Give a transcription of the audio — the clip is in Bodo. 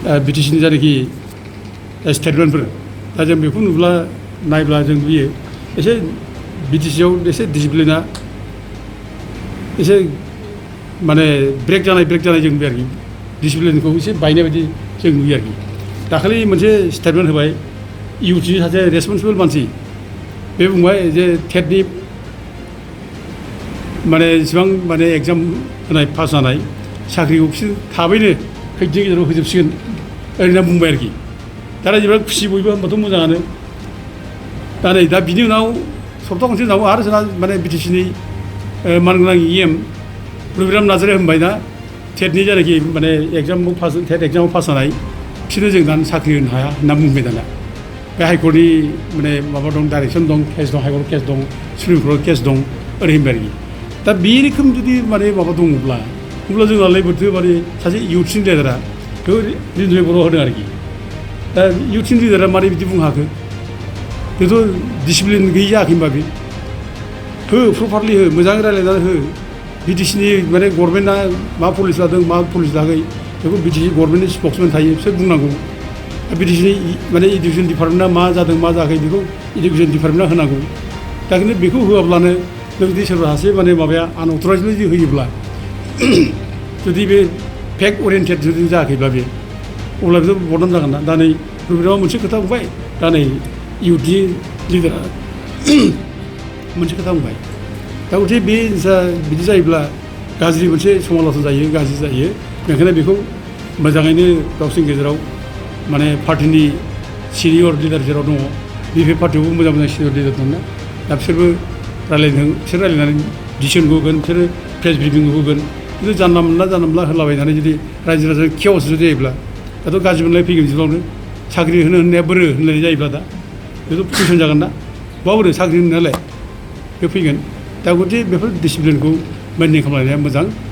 बिटिसिनि जायनाखि स्टेटमेन्टफोर दा जों बेखौ नुब्ला नायब्ला जों नुयो एसे बिटिसिआव एसे डिसिप्लिना एसे माने ब्रेक जानाय जों नुयो आरोखि डिसिप्लिनखौ एसे बायनाय बायदि जों नुयो आरोखि दाखालि मोनसे स्टेटमेन्ट होबाय इउथनि सासे रेसपन्सिबोल मानसि बे बुंबाय जे टेटनि माने जेसेबां माने एग्जाम होनाय पास जानाय साख्रिखौ बिसोर थाबैनो खैदिननि गेजेराव होजोबसिगोन ओरैनो बुंबाय आरोखि दा रायजोफ्रा खुसि बयबो होनबाथ' मोजाङानो दा बिनि उनाव सप्ता खनसे उनाव आरो जोंहा माने बिटिसिनि मानगोनां EM प्रबिराम नार्जारिया होनबाय दा टेटनि जायनाखि माने टेट एग्जामाव पास जानाय बिसोरनो जों दानो साख्रि होनो हाया होनना बुंबाय दाना बे हाइकर्टनि माने माबा दं डाइरेक्सन दं केस दं हाइकर्ट केस दं सुप्रिम कर्ट केस दं ओरै होनबाय आरोखि दा बे रोखोम जुदि माने माबा दङब्ला अब्ला जोंनालाय बोरैथो माने सासे इउथनि लिडारा बेखौ रिजनेबल बर' होदों आरोखि दा इउथनि लिडारा मारै बिदि बुंनो हाखो बेथ' डिसिप्लिन गैयि जायाखै होनबा बे हो प्रपारलि हो मोजाङै रायज्लायनानै हो बिटिसिनि माने गभर्नमेन्टआ मा पलिसि लादों मा पलिसि लायाखै बेखौ बिटिसि गभर्नमेन्टनि स्पक्समेन थायो बिसोर बुंनांगौ बिटिसिनि माने इडुकेसन डिपार्टमेन्टआ मा जादों मा जायाखै बेखौ इडुकेसन डिपार्टमेन्टआ होनांगौ दा खिन्थु बेखौ होआब्लानो नों जुदि सोरबा सासे माने माबाया आनअथराइजलि जुदि होयोब्ला जुदि बे फेक्ट अरियेन्टेड जुदि जायाखैब्ला बे अब्ला बेथ' बदनाम जागोन ना दा नै प्रबिरामा मोनसे खोथा बुंबाय दा नै इउथनि लिडारा मोनसे खोथा बुंबाय दा गथे बे बिदि जायोब्ला गाज्रि मोनसे समाल'सन जायो गाज्रि जायो बेनिखायनो बेखौ मोजाङैनो गावसोरनि गेजेराव माने पार्टिनि सिनियर लिडार जेराव दङ बे पार्टियावबो मोजां सिनियर लिडार दंना दा बिसोर रायज्लायनानै डिसिसनखौ होगोन बिसोरो प्रेस ब्रिफिंखौ होगोन खिन्थु जानला मोनला होलाबायनानै जुदि रायजो राजा केअस जुदि जायोब्ला दाथ' गाज्रि मोनलाय फैगोन जिउआवनो साख्रि होनाया बोरो होननाय जायोब्ला दा बेथ' कुइसन जागोन ना बोरो साख्रि होनायालाय बे फैगोन दा गथे बेफोर डिसिप्लिनखौ मेनटेन खालामनाया मोजां